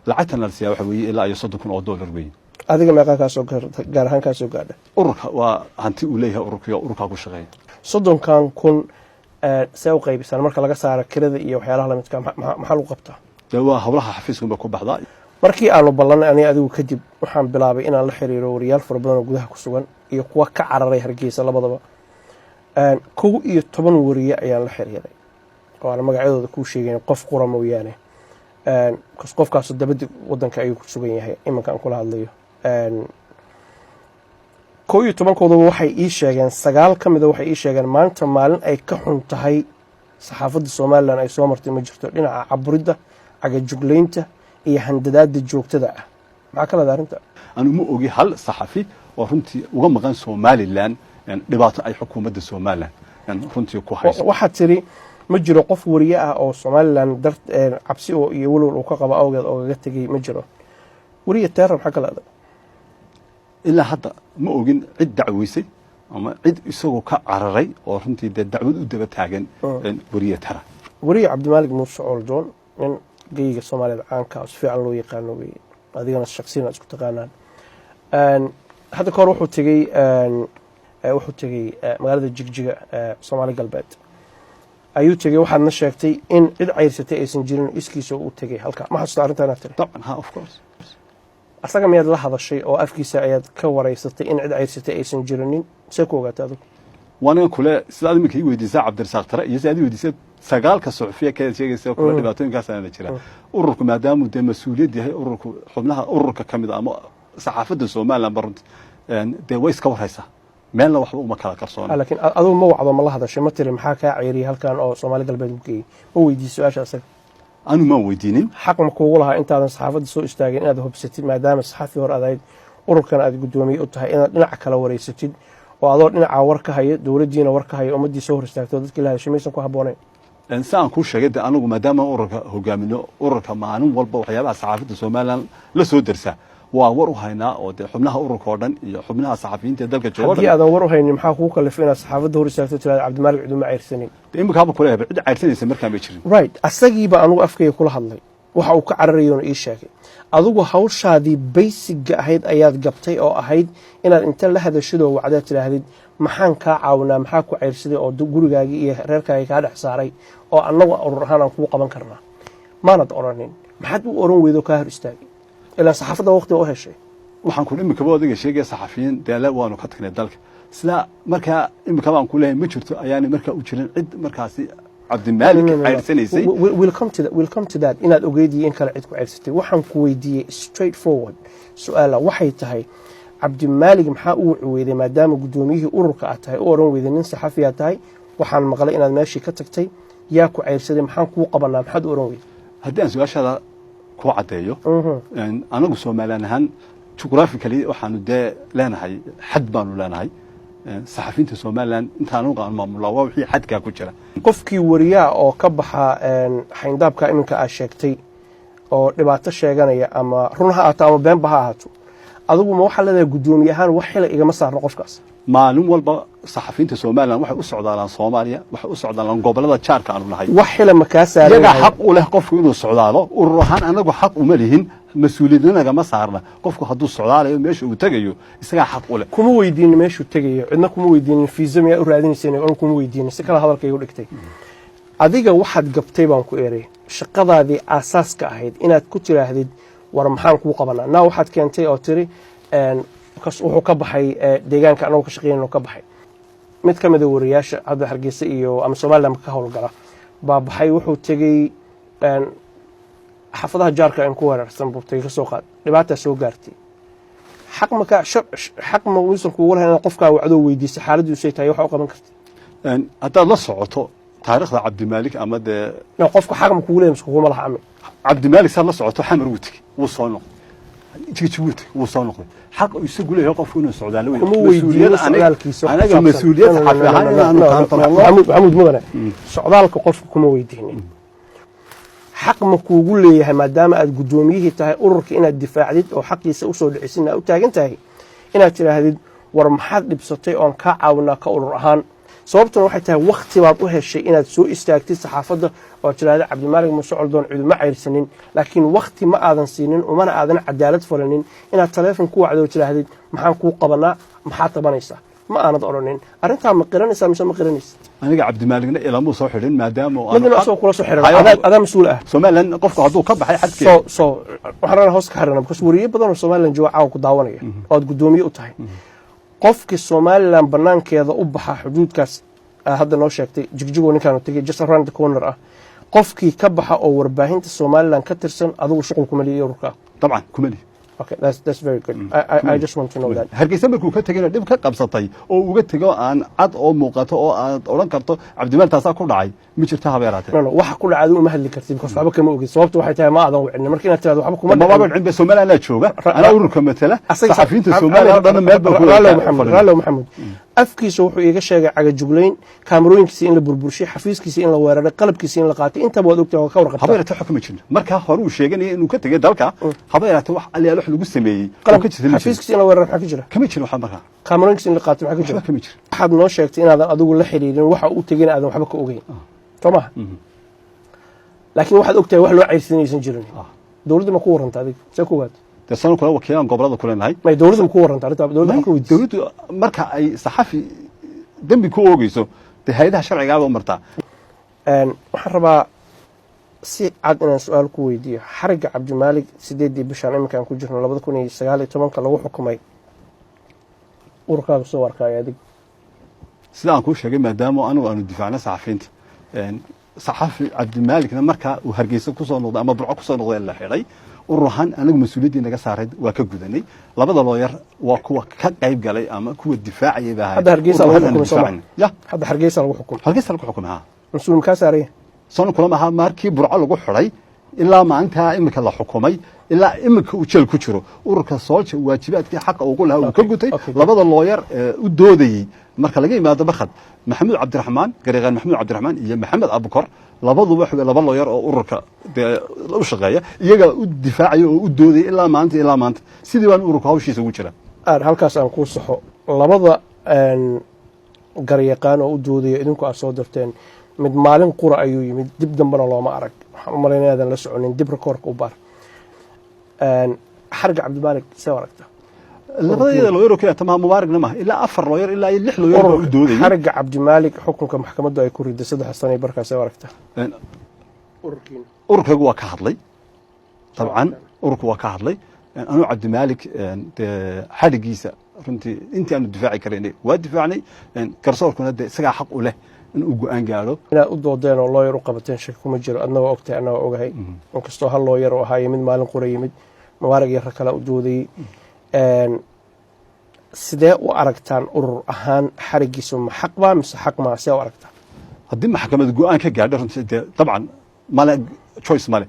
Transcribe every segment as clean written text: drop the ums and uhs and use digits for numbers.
Lacagtan la siiyaa waxa weeye ilaa iyo $30,000 weeye. Adiga meeqaa kaasoo gaar ahaan kaasoo gaadha? Ururka waa hanti uu leeyahay ururka, ururkaa ku shaqeeya. 30,000 see u qaybisaan marka laga saaro kirada iyo waxyaalaha lamidka? Maxaa lagu qabtaa? Dee waa howlaha xafiiska unbay ku baxdaa. Markii aanu ballanay aniga adigu kadib, waxaan bilaabay inaan la xiriiro wariyaal fara badan oo gudaha ku sugan iyo kuwa ka cararay Hargeysa labadaba. 11 wariye ayaan la xiriiray oo aan magacyadooda kuu sheegayn, qof qura mooyaane. Qofkaasu dabadda wadanka ayuu ku sugan yahay iminka aan kula hadlayo. 11-kooduba waxay ii sheegeen, sagaal ka mida waxay ii sheegeen maanta maalin ay ka xun tahay saxaafadda Somaliland ay soo martay ma jirto, dhinaca caburidda, cagajuglaynta iyo handadaada joogtada ah. Maxaa ka leeda arrinta? Anu ma ogi hal saxafi oo runtii uga maqan Somaliland dhibaato ay xukuumadda Somaliland runtii ku hayso. Waxaad tiri ma jiro qof wariye ah oo Somaliland dar cabsi iyo walwal uu ka qabo awgeed oogaga tegay ma jiro. Wariye Teera, maxaa ka leeda? Ilaa hadda ma ogin cid dacweysay ama cid isagoo ka cararay oo runtii dee dacwad u daba taagan wariye Tara. Wariye Cabdimaalik Muuse Cooldoon, nin geyga Soomaaliyeed caanka oo si fiican loo yaqaano wey, adigana shaksiyan aad isku taqaanaan. Hadda ka hor wuxuu tegey magaalada Jigjiga, Soomaali Galbeed ayuu tegey. Waxaadna sheegtay in cid cayrsatay aysan jirin, iskiisa u tegey halka. Ma xasuusta arrinta inaad tiri? Dabcan, ha, of course. Asaga miyaad la hadashay oo afkiisa ayaad ka wareysatay in cid cayrsatay aysan jirinin? See ku ogaatay adigu? Waa nigan kule, sidaad iminka ii weydiisaa Cabdirasaaq Tare iyo sidaad ii weydiisay sagaalka suxufiya kaad sheegaysa kule, dhibaatooyinkaasana jira. Ururku maadaamuu dee mas-uuliyad yahay ururku, xubnaha ururka ka mid a ama saxaafadda Somaliland ba runti dee way iska warhaysaa, meelna waxba uma kala qarsoona. Laakiin adigu ma wacdo, ma la hadashay, ma tiri maxaa kaa ceyriyay halkan oo Soomaali Galbeed ku geeyey? Ma weydiisay su-aasha asaga? Anu maan weydiinin. Xaq ma kuugu lahaa intaadan saxaafadda soo istaagin inaad hubsatid, maadaama saxafi hor adayd, ururkan aad guddoomiye u tahay, inaad dhinaca kala wareysatid oo adoo dhinaca war ka haya, dowladdiina war ka haya, ummaddii soo hor istaagto, dadkii la hadashay, maysan ku habboonayn? Si aan kuu sheegay, de anagu maadaama ururka hogaamino, ururka maalin walba waxyaabaha saxaafadda Somaliland la soo dersaa waa war u haynaa, oo dee xubnaha ururka oo dhan iyo xubnaha saxafiyiinta ee dalka jooga. Haddii aadan war u haynin, maxaa kugu kalifay inaad saxaafadda hor istaagto, tirahda Cabdimaalik ciduma cayrsanin? Imikaaba kule cid cayrsanaysa markaan bay jirin. Right, asagiiba anugu afkayga kula hadlay, waxa uu ka cararayoona ii sheegay. Adigu hawshaadii basic-ga ahayd ayaad gabtay, oo ahayd inaad inta la hadashidoo wacdaad tidhaahdid maxaan kaa caawinaa, maxaa ku cayrsaday oo gurigaagii iyo reerkaagii kaa dhex saaray oo annagu urur ahaan aan kuu qaban karnaa. Maanad odhanin. Maxaad u oran weydo kaa hor istaagay, ilaa saxaafadda waqtiga u heshay? Waxaan ku imikaba adiga sheegaya saxafiyiin deele waanu ka tagnay dalka sidaa markaa imika baan ku leeyahay ma jirto, ayaanay markaa u jirin cid markaasi Cabdimaalik cayrsanaysay. We'll come to that, inaad ogeyd iyo in kale cid ku ceyrsatay. Waxaan ku weydiiyey straight forward su-aala, waxay tahay Cabdimaalig maxaa u wuci weyday, maadaama guddoomiyihii ururka aad tahay, u oran weyday nin saxafiyaa tahay, waxaan maqlay inaad meeshii ka tagtay, yaa ku ceyrsaday, maxaan kuu qabanaa? Maxaad u oran weyday? Haddii aan su-aashaada kuu caddeeyo, anagu Somaliland ahaan geographically waxaanu dee leenahay xad baanu leenahay. Saxafiyiinta Somaliland intaan anugu aan maamulaa waa wixii xadkaa ku jira. Qofkii wariyaha oo ka baxa xayndaabka iminka aad sheegtay oo dhibaato sheeganaya, ama run ha ahaato ama beenba ha ahaato, adigu ma waxaa leedahay guddoomiye ahaan wax xila igama saarno qofkaas? Maalin walba saxafiyiinta Somaliland waxay u socdaalaan Soomaaliya, waxay u socdaalaan gobolada jaarka aanu nahay. Wax xila ma kaa saaran Iyagaa yahay? xaq u leh qofku inuu socdaalo. Urur ahaan anagu xaq uma lihin, mas-uuliyadna nagama saarna. Qofku hadduu socdaalayo, meesha uu tegayo isagaa xaq u leh. Kuma weydiinin meeshuu tegayo, cidna kuma weydiinin. Fiisa miyaa u raadinayseen oran kuma weydiinin. Si kale hadalkaygu dhigtay. Adiga waxaad gabtay baan ku eray shaqadaadii aasaaska ahayd, inaad ku tiraahdid war maxaan kuu qabanaa. Naa waxaad keentay oo tiri wuxuu ka baxay deegaanka anagoo ka shaqeynayno ka baxay. Mid ka mida wariyaasha hadda Hargeysa iyo ama Somaliland ka howlgala baa baxay, wuxuu tegey xaafadaha jaarka in ku weerarsan buu tegey, kasoo qaad dhibaataa soo gaartay. Xaq maka xaq ma uusan kuugu lahayn inaad qofkaa wacdoo weydiisa xaaladdiisu tahay, waxa u qaban karta? Haddaad la socoto taariikhda Cabdimaalik ama dee No, qofku xaq ma kugu leeyahay mise kuguma laha, cami? Cabdimaalik saad la socoto, Xamar wuu tegey, wuu soo noqday. Jigji wuu tegey, wuu soo noqday. Xaq isagu leeyahay qofku inuu socdaalo wey. Kuma weydiino socdaalkiisa wax ku Anaga saabsan. mas-uuliyad No, no, saxafi no, ahaan no, no, inaanu no, no, kaantarolno. Maxamuud, Maxamuud mudane, socdaalka qofka kuma weydiinin. Xaq ma kuugu leeyahay, maadaama aad guddoomiyihii tahay ururka, inaad difaacdid oo xaqiisa usoo dhicisid, aad u taagan tahay, inaad tidhaahdid war maxaad dhibsatay oon kaa caawinaa ka urur ahaan? Sababtuna waxay tahay wakti baad u heshay inaad soo istaagtid saxaafadda oo tiraahda Cabdimaalig Muuse Coldoon ciduma cayrsanin, laakiin wakti ma aadan siinin, umana aadan cadaalad falanin inaad taleefon ku wacdo oo tiraahdid, "Maxaan kuu qabanaa? Maxaad qabanaysaa?" Ma aanad odhanin. Arrintaa ma qiranaysaa mise ma qiranaysid? Aniga Cabdimaaligna ilamuu soo xidhin, maadaama oo Madina asagoo kula soo xiran, adaa mas-uul ah. Somaliland qofku hadduu ka baxay xadkeeda. So waxaan rabnaa hoos ka xirana, because wariye badan oo Somaliland jooga caawa ku daawanaya oo aad guddoomiye u tahay. Qofkii Somaliland banaankeeda u baxa, xuduudkaas aad hadda noo sheegtay, Jigjigoo ninkaanu tegay, just around the corner ah, qofkii ka baxa oo warbaahinta Somaliland ka tirsan, adigu shuqul kuma lihi ururka? Dabcan kuma lihi. Okay, that's very good. I just want to know that. Hargeysa markuu ka tegayna dhib ka qabsatay oo uga tego aan cad oo muuqato oo aad odhan karto Cabdimaal taasaa ku dhacay ma jirta haba yaraatee. No, waxa ku dhacay adigu uma hadli kartid, because waxba kama ogid. Sababta waxay tahay ma aadan wicinin. Marka inaad tirahdo waxba kuma mababa dhicin. Dhicin ba, Somaliland jooga, anaa ururka matala, saxafiyiinta Somaliland oo dhan meel baa ku Raalow Maxamed, Raalow Maxamed, afkiisa wuxuu iiga sheegay cagajuglayn, kaamarooyinkiisa in la burburshay, xafiiskiisa in la weeraray, qalabkiisa in la qaatay. Intaba waad ogtahay, waa ka warqabtaa. Haba yaratee, xukuma jirin markaa hore uu sheeganaya inuu ka tegay dalka. Haba yaratee, wax aliyaal wax lagu sameeyey oo ka jirta ma jirin. Xafiiskiisa in la weeraray maxaa ka jira? Kama jirin waxa markaa. Kaamarooyinkiisa in la qaatay maxaa ka jira? Waxba kama jirin. Waxaad noo sheegtay inaadan adigu la xiriirin, waxa uu tegayna aadan waxba ka ogeyn, soo maha? Laakiin waxaad ogtahay wax loo cayrsanaysan jirin. Dowladda ma ku warranta adiga? See ku ogaatay? Dee sano kule wakiilaan gobolada kuleenahay. May, dowladda ma ku warranta arrinta? Dowladda ma ka weydiisay? Dowladdu marka ay saxafi dembi ku oogeyso, dee hay-adaha sharcigaaba u martaa. Waxaan rabaa si cad inaan su-aal ku weydiiyo. Xarigga Cabdimaalig 8-dii bishaan iminkaan ku jirno 2019-ka lagu xukumay, ururkaaga soo arkaayo adig? Sida aan kuu sheegay, maadaama anigu aanu difaacna saxafiyiinta, saxafi Cabdimaalikna markaa uu Hargeysa kusoo noqday ama Burco kusoo noqday la xidhay, urur ahaan anagu mas-uuliyaddii naga saarayd waa ka gudanay. Labada looyar waa kuwa ka qayb galay ama kuwa difaacayay baa ahayd. Hadda Hargeysa Urur lagu ahaan aanu xukumay, soo ma? difaacnay. Ya. Hadda Hargeysa lagu xukumay. Hargeysa lagu xukumay, ha. Mas-uul makaa saaraya? Soona kulama aha. Markii Burco lagu xidhay ilaa maalintaa imika la xukumay, ilaa imika uu jeel ku jiro, ururka Soolja waajibaadkii xaqa ugu lahaa uu ka gutay. Labada looyar ee u doodayey, marka laga yimaado Barkhad Maxamuud Cabdiraxmaan, gareeqaan Maxamuud Cabdiraxmaan iyo Maxamed Abukor, labaduba waxa laba looyar oo ururka dee u shaqeeya, iyagaa u difaacaya oo u doodayay ilaa maanta. Ilaa maanta sidii baan ururka hawshiisa ugu jira. Aar halkaas aan kuu saxo. Labada garyaqaan oo u doodaya idinku aad soo dirteen, mid maalin qura ayuu yimid, dib dambena looma arag. Waxaan u malaynaya inaadan la soconin. Dib rekoorka u baar. Xarga Cabdimaalik see u aragta? Labada looyar oo keliya tamaha, Mubaaragna maaha, ilaa afar looyar ilaa iyo lix looyar baa u doodayay. Xarga Cabdimaalik, xukunka maxkamaddu ay ku riday 3 sano barkaas, see u aragta ururkiina? Ururkaygu waa ka hadlay dabcan, ururku waa ka hadlay. Anuu Cabdimaalik dee xadhigiisa runtii intii aanu difaaci karaynay waa difaacnay. Garsoorkuna dee isagaa xaq u leh in uu go-aan gaadho. Inaad u doodeen oo looyar u qabateen shaki kuma jiro. Adna waa ogtahay, anna waa ogahay. Inkastoo hal looyar oo ahaayo, mid maalin qura yimid, Mubaarag iyo rag kale u doodayey. Sidee u aragtaan urur ahaan xarigiisu? Ma xaq baa mise xaq maa? Sidee u aragtaan? Haddii maxkamad go-aan ka gaadho, runtii dee dabcan male choice male,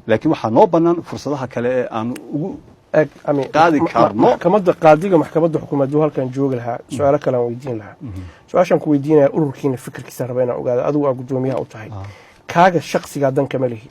laakiin waxaa noo bannaan fursadaha kale ee aan ugu Eg, I mean, qaadi karno. Maxkamadda, qaadiga maxkamadda xukuuma hadduu halkan joogi lahaa, su-aalo kale aan weydiin lahaa. Su-aashaan ku weydiinaya, ururkiina fikirkiisa raba inaan ogaado. Adigu aa guddoomiyaha u tahay, kaaga shaksigaa dan kama lihi.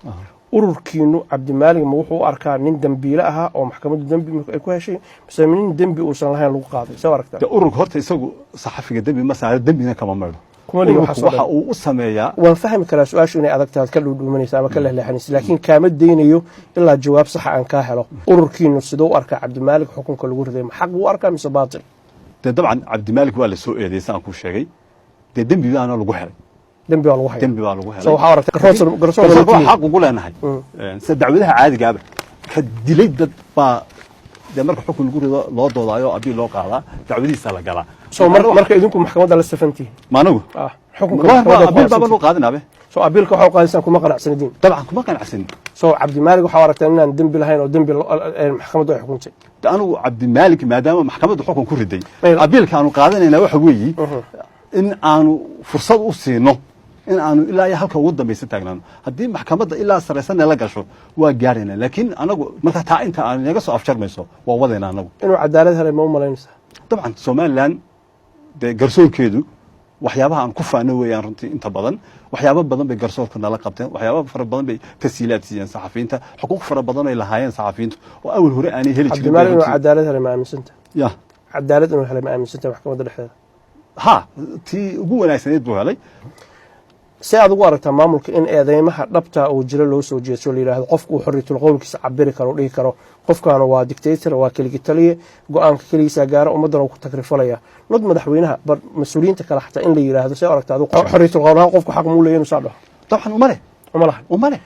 Ururkiinu Cabdimaalig ma wuxuu u arkaa nin dembiile ahaa oo maxkamaddu dembi ay ku heshay, mise nin dembi uusan lahayn lagu qaaday? See u aragtaa? Dee ururka horta isagu saxafiga dembi ma saaro, dembina kama maydho. Kuma lihi Ururku waxaas oo waxa dhan. uu u sameeyaa. Waan fahmi karaa su-aashu inay adag tahay, aad ka dhuudhuumanaysa ama ka lehleexanaysa, laakiin kaama daynayo ilaa jawaab saxa aan kaa helo. Ururkiinu siduu u arkaa Cabdimaalik xukunka lagu riday? Ma xaq buu u arkaa mise baatil? Dee dabcan Cabdimaalik waa la soo eedeysay, saan kuu sheegay, dee dembi baana lagu helay. Dembi baa lagu haya. Dembi baa lagu helay. So waxaa aragtay garsoor Garsoorka loo waxaa xaq ugu leenahay sida dacwadaha caadigaaba, ka dilay dad baa dee marka xukun lagu rido loo doodaayo, abiil loo qaadaa, dacwadihiisa la galaa. So marka idinku maxkamadda la safantihin? Ma anagu? Ah, xukunka maxkamadda ku Abiil baaba qanacsantihiin. loo qaadinaabe. So abiilka waxaa u qaadaysaan kuma qanacsanidin? Dabcan kuma qanacsanin. So Cabdimaalik waxaa aragtaan inaan dembi lahayn oo dembi maxkamaddu ay xukuntay? De anigu Cabdimaalik maadaama maxkamaddu xukun ku riday, Ayla. abiilka aanu qaadanayna waxa weeyi in aanu fursad u siino in aanu ilaa iyo halka ugu dambaysa taagnaano. Haddii maxkamadda ilaa saraysanna la gasho, waa gaarayna, laakiin anagu marka taa inta aan inaga soo afjarmayso waa wadayna anagu. Inuu cadaalad helay ma u malaynaysaa? Dabcan, Somaliland dee garsoorkeedu waxyaabaha aan ku faano weeyaan runtii. Inta badan waxyaabo badan bay garsoorka nala qabteen, waxyaaba fara badan bay tasiilaad siiyeen saxafiyiinta, xuquuq fara badan ay lahaayeen saxafiyiintu oo awal hore aanay heli jirin bay Cabdimaalik inuu runtii. cadaalad helay ma aaminsanta? Ya. Cadaalad inuu helay ma aaminsanta maxkamadda dhexdeeda? Ha, tii ugu wanaagsanayd buu helay. Si aad ugu aragtaa maamulka in eedeymaha dhabta oo jira loo soo jeedsho, la yidhaahdo qofku uu xorriyatul qowlkiisa cabiri karo, dhihi karo qofkaana waa dictator, waa keligi taliye, go-aanka keligiisa gaara, ummaddana uu ku takrifalaya, not madaxweynaha bar mas-uuliyiinta kale xataa in la yidhaahdo, see aragtaa adigu xorriyatul qowlaha qofku xaq muu leeyahay inuu saa dhaho? Dabcan, uma leh. Uma laha. Uma leh.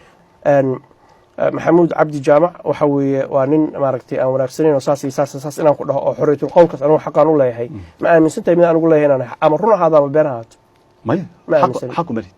Maxamuud Cabdi Jaamac waxa weeye waa nin maaragtay aan wanaagsanayn oo saas iyo saas iyo saas inaan ku dhaho oo xorriyatul qowlkaas anigu xaqaan u leeyahay, ma aaminsan tahay mid aan ugu leeyahay inaan ama run ahaado ama been ahaato? Maya. Ma aaminsani. Xaq uma lihid.